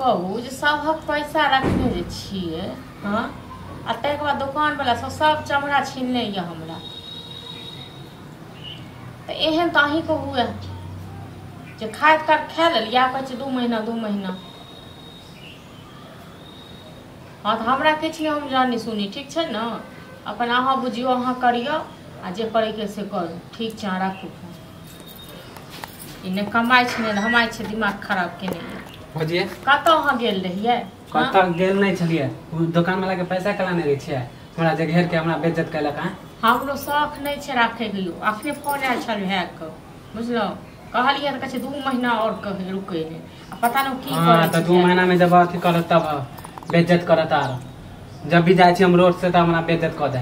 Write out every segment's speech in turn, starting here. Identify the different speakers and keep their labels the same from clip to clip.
Speaker 1: कहू जे सभक पैसा रखने जे छियै। हँ, आ ताहिके बाद दोकानवला सब सब चमड़ा छीनने यऽ हमरा। तऽ एहन तऽ अहीँके हुए जे खाइत कर खा लेलियै, कहै छै 2 महीना 2 महीना। हँ, तऽ हमरा किछु नहि, हम जानी सुनी, ठीक छै ने? अपन अहाँ बुझियौ, अहाँ करियौ आ जे करैके से करू। ठीक छै, अहाँ राखू फोन। ई नहि कमाइ छै नहि धमाइ छै, दिमाग खराब केने यऽ।
Speaker 2: भौजी,
Speaker 1: कतऽ अहाँ गेल रहियै?
Speaker 2: कतऽ गेल नहि छलियै, ओ दोकान वाला के पैसा केला नहि दै छियै? हमरा जे घेर के हमरा बेइज्जत केलक। हँ,
Speaker 1: हमरो शौख नहि छै राखैके यौ। अखने फोन आयल छल भायके, बुझलहुँ? कहलियै तऽ कहै छै 2 महीना आओर कहै रुकै नहि, आ पता नहि की
Speaker 2: हँ,
Speaker 1: करै
Speaker 2: तऽ
Speaker 1: छै।
Speaker 2: 2 महीना में जब अथी करत तब बेइज्जत करत। आर जब भी जाइ छी हम रोड से तऽ हमरा बेइज्जत कऽ दे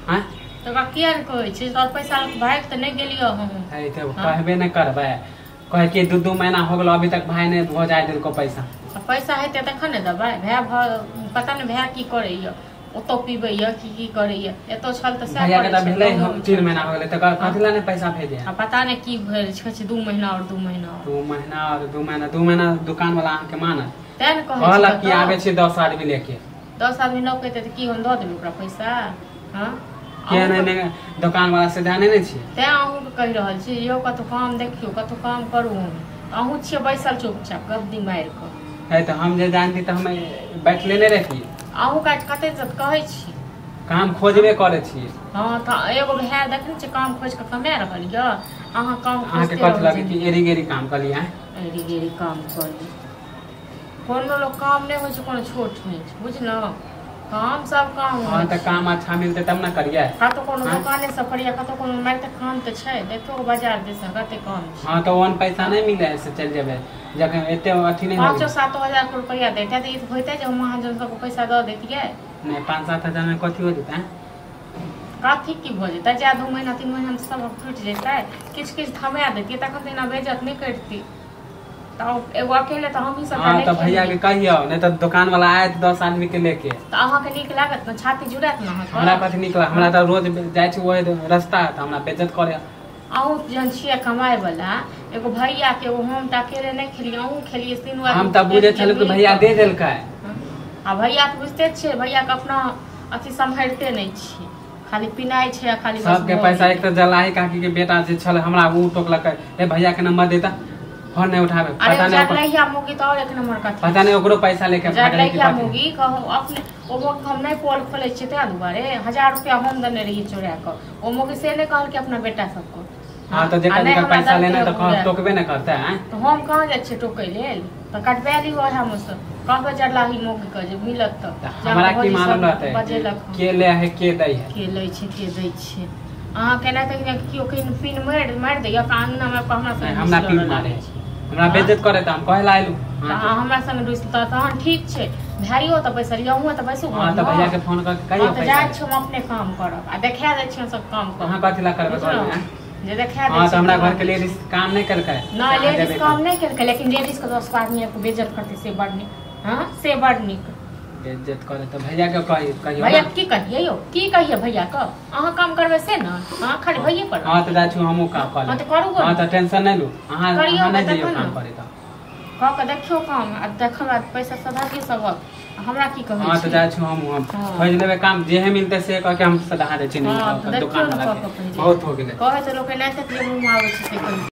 Speaker 2: हँ।
Speaker 1: तऽ ओकरा किया नहि कहै छै? तोहर पैसा लऽ कऽ भागि तऽ नहि गेलियै हम।
Speaker 2: है तऽ कहबे नहि करबै? कहै कि 2-2 महीना हो गेलो, अभी तक भाई नहि भऽ जाय देलको पैसा।
Speaker 1: आ पैसा हेतै तखन ने देबै। भाय पता नहि भाय की करैया, ओतऽ पीबैया की की करैया। एतऽ छल तऽ सएह
Speaker 2: भैया के
Speaker 1: करै
Speaker 2: तऽ
Speaker 1: छल,
Speaker 2: भेलै
Speaker 1: गाँवोमे
Speaker 2: 3
Speaker 1: छल।
Speaker 2: महीना हो गेलै, तऽ कथी ला नहि पैसा भेजे?
Speaker 1: आ पता नहि की भेल छै, कहै छै 2 महीना आओर 2 महीना आओर।
Speaker 2: 2 महीना और 2 महीना, 2 महीना दुकान वाला अहाँके मानत?
Speaker 1: तें ने कहै छी।
Speaker 2: कहलक कि
Speaker 1: कतऽ?
Speaker 2: आबै छी 10 आदमी लेके।
Speaker 1: 10 आदमी लऽ के एतै तऽ की हम दऽ देबै ओकरा पैसा? हँ?
Speaker 2: किया नहि? नहि, दोकान वाला से जाने नहि छियै।
Speaker 1: तें अहूँके कहि रहल छी यौ, कतहु काम देखियौ, कतहु काम करू। अहूँ छियै बैसल चुपचाप गद्दी मारि कऽ।
Speaker 2: है तऽ हम जे जानती तऽ हम बैठले नहि रहियै।
Speaker 1: अहूँ काटि कते कहै छी।
Speaker 2: काम खोजबे करै छियै।
Speaker 1: हँ, तऽ एगो भाय देखने छियै काम खोजि कऽ कमा रहल यऽ, अहाँ काम
Speaker 2: अहाँके
Speaker 1: खोजिते
Speaker 2: कथी
Speaker 1: रहै
Speaker 2: लगे
Speaker 1: छी।
Speaker 2: कि एरी गेरी काम कलियै?
Speaker 1: एरी गेरी काम करी, कोनो लोक काम नहि होइ छै, कोनो छोट नहि छै, बुझलहुँ? काम सब काम
Speaker 2: हँ,
Speaker 1: होइ
Speaker 2: तऽ
Speaker 1: छै।
Speaker 2: काम अच्छा मिलतै तब ने करियै।
Speaker 1: कतहु कोनो
Speaker 2: हाँ?
Speaker 1: दोकाने सब करियै, कतहु कोनो मारिते काम तऽ छै। देखियौ बाजार दिस कते काम छै।
Speaker 2: हँ, तऽ ओहन पैसा नहि मिले है से चलि जेबै, जखन एते अथी नहि हो
Speaker 1: 5
Speaker 2: गेलै।
Speaker 1: 7 हजार के रुपैआ दैते तऽ ई तऽ होइते जे हम महाजन सबके पैसा दऽ दैतियै।
Speaker 2: नहि, 5-7 हजार में कथी हो जेतै?
Speaker 1: कथी की भऽ जेतै? जा 2 महीना 3 महीना मे सब टूटि जेतै। किछु किछु थमा दैतियै तखन तऽ एना बेइज्जत नहि करिती। तऽ एगो अकेले तऽ हमही सबटा
Speaker 2: हँ,
Speaker 1: नहि
Speaker 2: तऽ भैया के
Speaker 1: खेलियै।
Speaker 2: कहियौ, नहि तऽ दोकान वाला आयत 10 आदमी के लेके।
Speaker 1: तऽ अहाँके नीक लागत ने? छाती जुड़ायत ने
Speaker 2: हमरा
Speaker 1: अहाँके?
Speaker 2: कथी नीक लाग, हमरा तऽ रोज जाइ छी ओहि रास्ता तऽ हमरा बेइज्जत करे।
Speaker 1: अहूँ जहन छियै कमाय वाला, एगो भैया के एगो हम तऽ अकेले नहि खेलियै, अहूँ खेलियै, तीनू
Speaker 2: हम
Speaker 1: आदमी
Speaker 2: तऽ बुझै
Speaker 1: खेलियै
Speaker 2: छलहुँ कि
Speaker 1: मिल
Speaker 2: भैया
Speaker 1: कऽ।
Speaker 2: दे देलकै।
Speaker 1: आ भैया के बुझते छियै, भैया के अपना अथी सम्हारिते नहि छियै, खाली पिनाइ छै आ खाली बस
Speaker 2: सबके
Speaker 1: भऽ
Speaker 2: पैसा
Speaker 1: गेलै।
Speaker 2: एक तऽ जलाही काकी के बेटा जे छलै हमरा, ओ टोकलकै, ए भैया के नंबर देता, फोन नहीं उठावे।
Speaker 1: अरे
Speaker 2: पता नहीं ओकर-
Speaker 1: जरलहिया मुगी तऽ और एक नंबर कथी।
Speaker 2: पता नहीं ओकरो पैसा लेके भागलै कि
Speaker 1: जरलहिया
Speaker 2: कथी।
Speaker 1: मुगी कहू अपने ओ मुगी, हम नहि पोल खोलै छियै, ताहि दुआरे 1000 रुपया हम देने रहियै चोरा कऽ। ओ मुगी से नहि कहलकै अपना बेटा सबके।
Speaker 2: हाँ, तऽ
Speaker 1: आ
Speaker 2: जेकर
Speaker 1: नहि
Speaker 2: जेकर
Speaker 1: हमरा
Speaker 2: पैसा लेने
Speaker 1: देलकै
Speaker 2: तऽ
Speaker 1: पूरा।
Speaker 2: टोकबे नहि करतै आँय?
Speaker 1: तऽ हम कहाँ जाइ छियै टोकै लेल? तऽ कटबा लियौ ओएहमे सँ। कहबै जरलाही मौगी के जे मिलत
Speaker 2: तऽ
Speaker 1: तऽ
Speaker 2: हमरा
Speaker 1: जाके
Speaker 2: की
Speaker 1: भौजी
Speaker 2: मालूम
Speaker 1: सब
Speaker 2: रहतै
Speaker 1: बजेलक हँ।
Speaker 2: के ले है के दै है?
Speaker 1: के लै छै के दै छै? अहाँ केना तऽ केओ कहीं पिन मारि मारि दैया तऽ अङ्गनामे आबि कऽ हमरा
Speaker 2: नहि
Speaker 1: संगे
Speaker 2: हमरा
Speaker 1: रुसि
Speaker 2: पीन
Speaker 1: लड़ऽ
Speaker 2: मारे
Speaker 1: लागै छै।
Speaker 2: हमरा बेइज्जत करे तऽ हम कहे ला आयलू।
Speaker 1: तऽ अहाँ हमरा संगे रुसि तऽ तहन ठीक छै, भाइयो तऽ बैसल यऽ, अहूँ तऽ बैसू
Speaker 2: हाँ, तऽ
Speaker 1: घरमे।
Speaker 2: भैया के फोन करके कहियो
Speaker 1: हँ, तऽ
Speaker 2: पैसा
Speaker 1: जाइ
Speaker 2: ले।
Speaker 1: छी हम अपने काम करब आ देखा दै छी हम सब काम
Speaker 2: अहाँ
Speaker 1: करब।
Speaker 2: कथी ला करबै
Speaker 1: बुझलहुँ?
Speaker 2: घरमे?
Speaker 1: जे देखा दै
Speaker 2: हाँ,
Speaker 1: छी
Speaker 2: तऽ हमरा
Speaker 1: केना
Speaker 2: घर के
Speaker 1: होइ छै।
Speaker 2: लेडीज काम नहि केलकै?
Speaker 1: नहि
Speaker 2: अहाँ
Speaker 1: लेडीज
Speaker 2: जेबै
Speaker 1: काम नहि केलकै, लेकिन लेडीज के 10 आदमी आबि कऽ बेइज्जत करतै से बड़ नीक। हँ, से बड़ नीक।
Speaker 2: बेइज्जत करे तऽ भैया के कही कहियो
Speaker 1: भैया
Speaker 2: ना।
Speaker 1: की कहियै यौ, की कहियै भैया के? अहाँ काम करबै से ने? हँ, खाली भैये पर।
Speaker 2: हाँ, तऽ जाइ छी हमहूँ काम कर।
Speaker 1: हँ, तऽ करू गो।
Speaker 2: हाँ, तऽ टेंशन नहि लू अहाँ।
Speaker 1: करियौ
Speaker 2: अहाँ नहि
Speaker 1: ने
Speaker 2: जइयौ
Speaker 1: तखन
Speaker 2: काम
Speaker 1: ने।
Speaker 2: करे तऽ।
Speaker 1: कऽ कऽ देखियौ काम आ देखब आ पैसा सधा दियौ सबक। हमरा की कहै
Speaker 2: हाँ, तऽ
Speaker 1: छी?
Speaker 2: जाइ छी हमहूँ, हम
Speaker 1: हाँ।
Speaker 2: खोजि लेबै काम, जेहे मिलतै से कह के हम सधा दै छी।
Speaker 1: हाँ, तऽ
Speaker 2: दुकान
Speaker 1: देखियौ ने
Speaker 2: वाला
Speaker 1: कऽ
Speaker 2: के
Speaker 1: कऽ पहिले।
Speaker 2: बहुत हो गेलै।
Speaker 1: कहै तऽ लोक एनाहिते जे मुँहमे आबै छै से कहि।